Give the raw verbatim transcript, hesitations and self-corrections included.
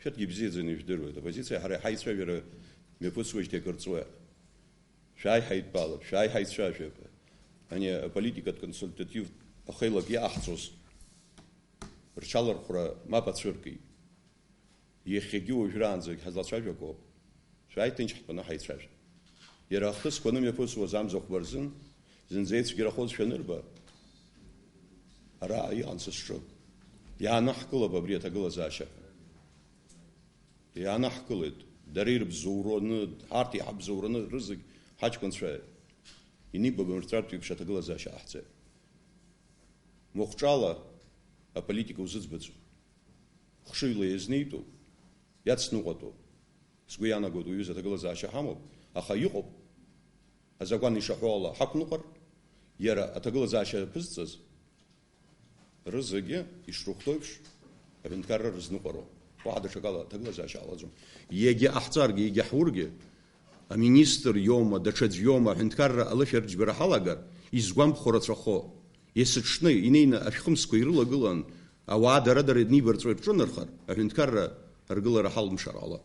Шәарҭгьы ибзиаӡаны ижәдыруеит, аоппозициа ҳара иҳаицәажәара мҩаԥысуеижьҭеи акыр ҵуеит. Шәааи ҳаидтәалап, шәааи ҳаицәажәап. Ани аполитикатә консультативтә ахеилак иаҳҵоз рҽалархәра мап ацәыркит. Иахьагьы уажәраанӡагь ҳазлацәажәақәоуп. Шәааи ҭынч ҳтәаны ҳаицәажәап. Иара ахҭысқәа анымҩаԥысуаз амза хәба рзын, зынӡа ицәгьарахоз шәанырба, ара иҟан сызҿу. Иаанаҳкылап абри аҭагылазаашьа. Иаанаҳкылеит. Дара ирыбзоураны, ҳарҭ иҳабзоураны рызегь ҳаҷкәынцәа инибабымырҵәартә еиԥш аҭагылазаашьа ҟаҳҵеит. Махәҿала аполитика узыӡбаӡом. Хшыҩла иазнеитәуп, иацныҟәатәуп. Сгәы иаанагоит, уаҩыз аҭагылазаашьа ҳамоуп, аха иҟоуп. Азакәан ишаҳәо ала ҳақәныҟәар, иара аҭагылазаашьа аԥызҵаз рызегьы ишрыхәҭоу еиԥш аҳәынҭқарра рызныҟәароуп. Уаҳа даҽакала аҭагылазаашьа ҟалаӡом. Иагьа ҟаҳҵаргьы, иагьа ҳургьы, аминистр иоума, даҽаӡә иоума, аҳәынҭқарра алышәарџьбара ҳалагар, изгәамԥхо рацәахо, есыҽны инеины ашәхымсқәа ирылагылан, ауаа дара-дара инибарҵәо ирҿынархар, аҳәынҭқарра аргылара ҳалымшар ҟалап.